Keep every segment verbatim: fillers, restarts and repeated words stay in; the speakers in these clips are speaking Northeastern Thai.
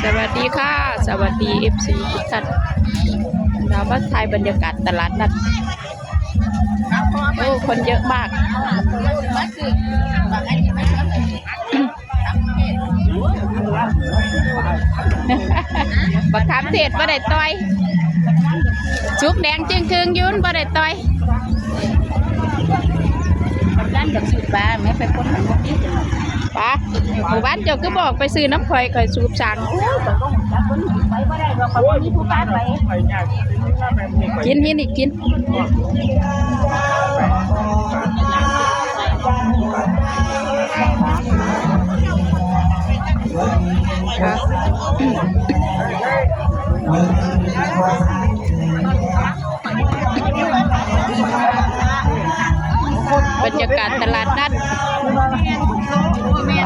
สวัสดีค่ะ สวัสดีเอฟซีทุกท่าน เรามาถ่ายบรรยากาศตลาดนัด โอ้ คนเยอะมาก บักขามเทศบ่ได้ต่อย สุกแดงจึงคืงยืนบ่ได้ต่อย ร้านกับสูบปลาไม่ไปปนมันบ่มี ปลา หมู่บ้านเจ้าคือบอกไปซื้อน้ำข่อย ข่อยสูบสัง โอ้ย ข่อยบ่ฮู้จัก เพิ่นไปบ่ได้ดอก ข่อยบ่มีผู้พาไป กินหินอีกกิน บรรยากาศตลาดนัด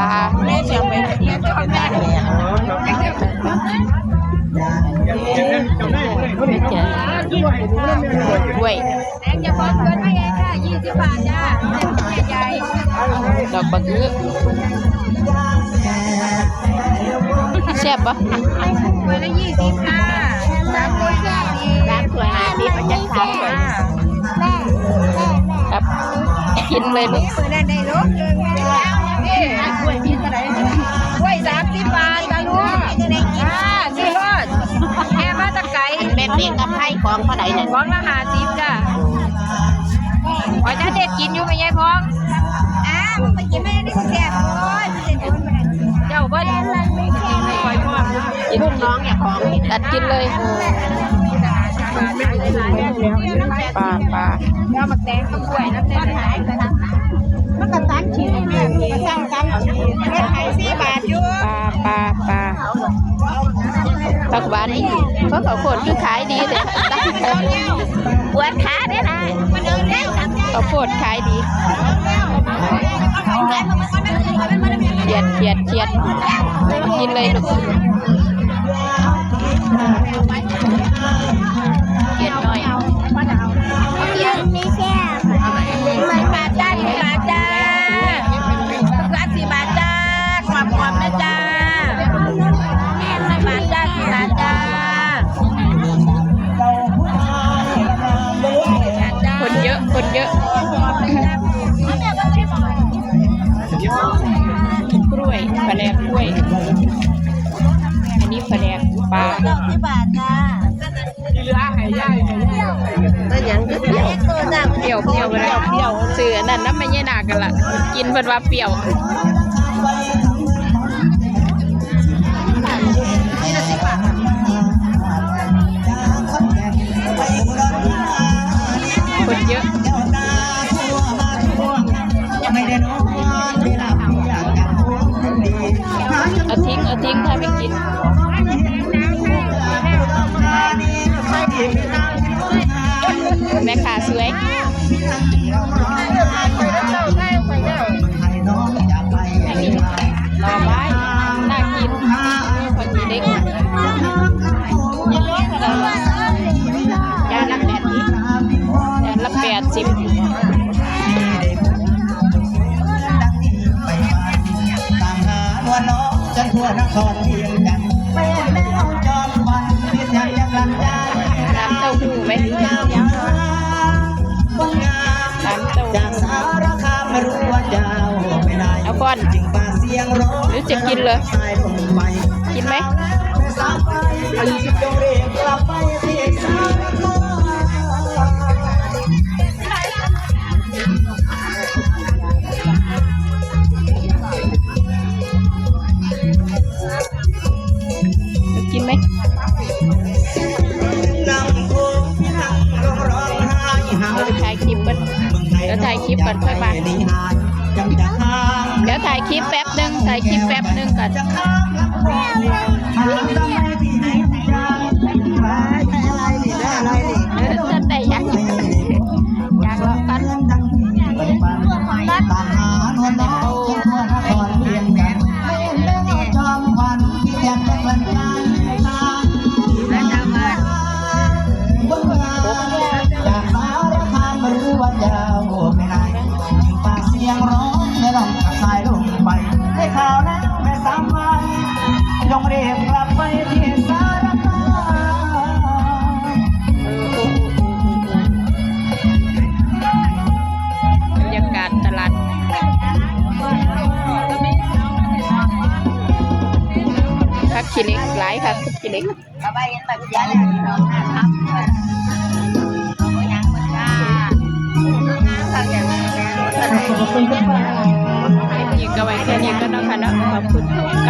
ปลา กล้วย แตงจะพร้อมเกินมาเองค่ะ ยี่สิบบาทจ้า ใหญ่ๆ ดอกบักอื้อ แซ่บปะ ถ้วยละยี่สิบค่ะ สามถ้วยห้าสิบ สามถ้วยห้าสิบ มันจะขาดไป ครับ กินเลยลูก เปิดได้ได้ลูก เอ้ย กล้วยมีเท่าไหร่ กล้วยสามสิบบาทจ้าลูก อ่า ซื้อรอด แม่มาแต่ไกล แม่เปลี่ยนกับไพ่ของเท่าไหร่เนี่ย ของละห้าสิบจ้า อ๋อ จ้าเด็ดกินอยู่ไหมยายพอง อ้า มันไปกินไม่ได้แซ่บ โอ้ย เจ้าบ่ได้ กินลูกน้องอย่าของ ตัดกินเลย ปลา ปลา แล้วมาแตงกับกล้วย แล้วแตงหายไปนะ มันก็ตัดชิ้นแม่ มันก็สร้างกัน เฮ็ดให้สี่บาทอยู่ ปลา ปลา ปลา ผักหวานนี่ เพราะข้าวโพดคือขายดีเลย ปวดขาได้นะ ข้าวโพดขายดี เขียด เขียด เขียด กินเลยลูก เขียดน้อย ไม่แซ่บ มันปลาจ้า ปลาจ้า ร้านสี่บาทจ้า กรอบๆนะจ้า สี่บาทจ้า สี่บาทจ้า คนเยอะ คนเยอะ กล้วย ผนกกล้วย อันนี้ผนกปลา เก้าสิบบาทจ้า แต่หยังคือเปรี้ยว เปรี้ยว เปรี้ยว เปรี้ยว เปรี้ยว ซื้ออันนั้นนำแม่ยายนาคกันล่ะ กินเพิ่นว่าเปรี้ยว คนเยอะ เอาทิ้ง เอาทิ้ง ถ้าไม่กิน แม่ค้าสวย อันนี้หน่อไม้ น่ากิน ผักชีเล็ก จานละแปดสิบ จานละแปดสิบ ตามหาหัวน้องจนทั่วนครเวียงจันทน์ เป็นแมวจอมขวัญที่แสนจะกลั้นได้ น้ำเต้าหู้ไหม น้ำเต้าหู้ จากสารคามไม่รู้ว่าเจ้าไปไหน เอาก่อน จึงปากเสียงร้อง หรือจะกินเลย สายลมไป กินไหม เอายี่สิบ กินไหม เดี๋ยวถ่ายคลิปก่อน เดี๋ยวถ่ายคลิปก่อนค่อยมา เดี๋ยวถ่ายคลิปแป๊บหนึ่ง ถ่ายคลิปแป๊บหนึ่งก่อน เออ แต่ยัง อยากลองกัน จากสารคามไม่รู้ว่าเจ้าไปไหน จึงปากเสียงร้องในร่องกระสายลงไป ได้ข่าวแล้วแม่สามวัน ผักขี้เหล็กหลายค่ะ ผักขี้เหล็ก นี่ก็ไว้แค่นี้ก็เนาะค่ะเนาะ ขอบคุณทุก